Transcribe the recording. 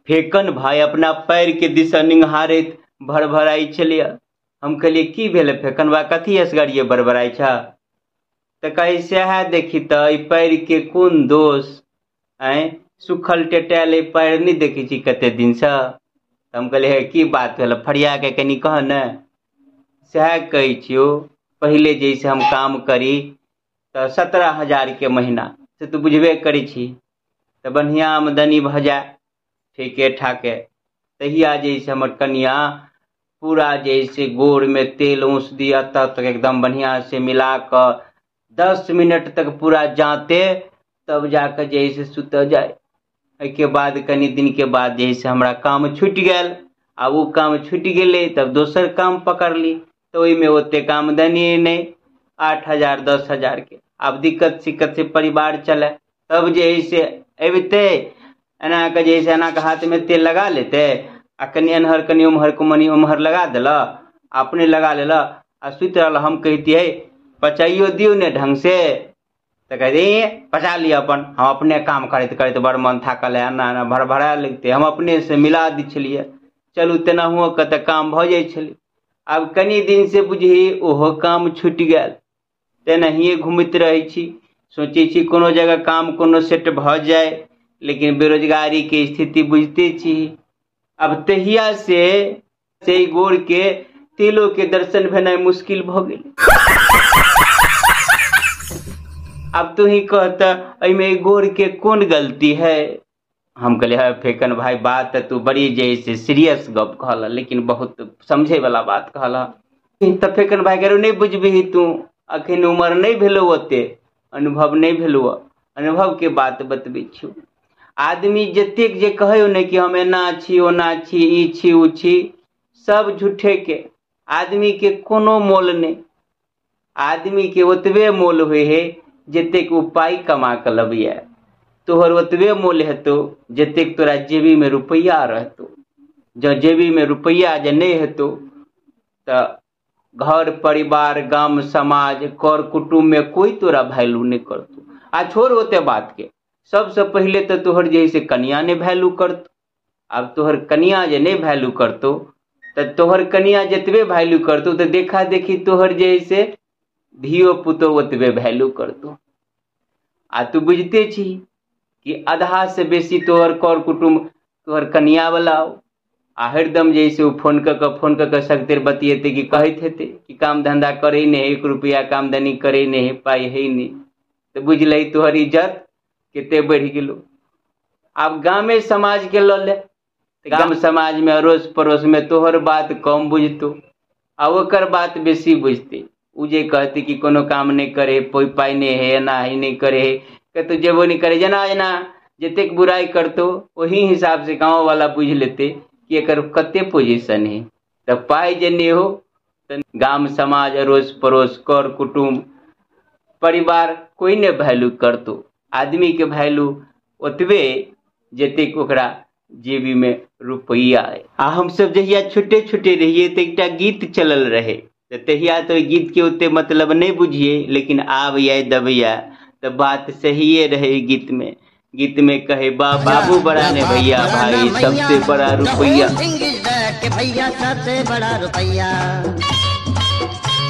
फेकन भाय अपना पैर के दिशा निंघारैत भरभराइ छलियै। हम कहलियै की भेलै फेकन बा, कथी असगरिये बड़बड़ाइ छ? तऽ कहै सएह देखी तऽ एहि पैर के कोन दोष, आँय सुखल टेटायल एहि पैर नहि देखै छी कते दिनसँ। तऽ हम कहलियै हे की बात भेल, फरिया के कनि कह ने। सएह कहै छियौ, पहिले जैसे हम काम करी तऽ 17,000 के महीना, से तू बुझबे करै छी, तऽ बढ़िआँ आमदनी भऽ जाय ठीके ठाके। तहिया जे से हमर कनिया पूरा जे से गोरमे तेल ऊस दिअ तब तक एकदम बढ़िआँ से मिला कऽ 10 मिनट तक पूरा जाँते तब जाकऽ जे से सुतऽ जाय। एहिके बाद कनि दिनके बाद जे से हमरा काम छुटि गेल, आ ओ काम छुटि गेलै तब दोसर काम पकड़ली, तऽ ओहिमे ओतेक आमदनी नहि, 8,000 10,000 के। आब दिक्कत सिक्कत से परिवार चलै। तब जे है से अबिते एना कऽ जे है से एना कऽ हाथमे तेल लगा लेतै आ कनि एन्हर कनि ओम्हर कनि ओम्हर लगा देलक, अपने लगा लेलक आ सुति रहल। हम कहितियै पचाइयो दियौ ने ढंग से, तऽ कहतै पचा लिअ अपन, हम अपने काम करैत करैत बड़ मन थाकल है, एना एना भरभराए लगतै। हम अपने से मिला दै छलियै, चलू तेनाहुओ कऽ तऽ काम भऽ जाइ छलै। आब कनि दिन से बुझही ओहो काम छुटि गेल, तेनाहिए घुमैत रहै छी। सोचै छी कोनो जगह काम कोनो सेट भऽ जाय, लेकिन बेरोजगारीके स्थिति बुझिते छी। आब तहिया से गोरके तेलोके दर्शन भेनाइ मुश्किल भऽ गेल। आब तू ही कहता एहिमे गोरके कोन गलती है? हम कहलियै है फेकन भाई, बात तऽ तू बड़ी जे से सीरियस गप कहल, लेकिन बहुत समझे वाला बात कहल। तऽ फेकन भाई कह नहि बुझबिही तू, अखन उमर नहि भेलौ, ओते अनुभव नहि भेलौ, अनुभव के बात बतबै छियौ। आदमी जतेक जे कहै ने कि हम एना छी ओना छी ई छी ओ छी, सब झूठे के। आदमी के कोनो मोल नहि, आदमी के ओतबे मोल होइ है जतेक ओ पाइ कमा कऽ लबैया। तोहर ओतबे मोल हेतौ जतेक तोरा जेबीमे रुपैआ रहतौ। जँ जेबीमे रुपैआ जे नहि हेतौ तऽ घर परिवार गाम समाज कर कुटुम्बमे कोइ तोरा वैल्यू नहि करतौ। आ छोड़ ओते बातके, सबसँ पहिले तऽ तोहर जे है से कनिया नहि वैल्यू करतौ। आब तोहर कनिया जे नहि वैल्यू करतौ तऽ तोहर कनिया जतबे वैल्यू करतौ तऽ देखा देखी तोहर जे है से धियो पुतो ओतबे वैल्यू करतौ। आ तू बुझिते छी कि आधा से बेसी तोहर कर कुटुम्ब तोहर कनिया वाला हो, आ हरदम जे से ओ फोन कऽ कऽ सगतेर बतियेतै कि कहैत हेतै कि काम धंधा करै नहि है, 1 रुपैआ आमदनी करै नहि है, पाइ है नहि। तऽ बुझलही तोहर इज्जत कते बढ़ि गेलौ। आब गामे समाज के लऽ ले, गाम समाज में अड़ोस पड़ोस में तोहर बात कम बुझतौ आ ओकर बात बेसी बुझतै। ओ जे कहतै कि कोनो काम नहि करे, कोइ पाइ नहि है, एना है नहि करे है, कतहु जेबो नहि करे, जेना जेना जतेक बुराइ करतौ ओही हिसाब से गाँव वाला बुझि लेतै कि एकर कते पोजिशन है। तऽ पाइ जे नहि हो तऽ गाम समाज अड़ोस पड़ोस कर कुटुम्ब परिवार कोइ नहि वैल्यू करतौ। आदमी के वैल्यू ओतबे जतेक ओकरा जेबी में रुपैआ है। आ हमसब जहिया छोटे छोटे रहिए तऽ एकटा गीत चलल रहे, तऽ तहिया तऽ ओहि गीत के ओते मतलब नहि बुझिए, लेकिन आब याद अबैया तऽ बात सहिए रहे गीत में। गीत में कहे बाबू बड़ा ने भैया भाई सबसे बड़ा रुपैया, भैया सबसे बड़ा रुपैया।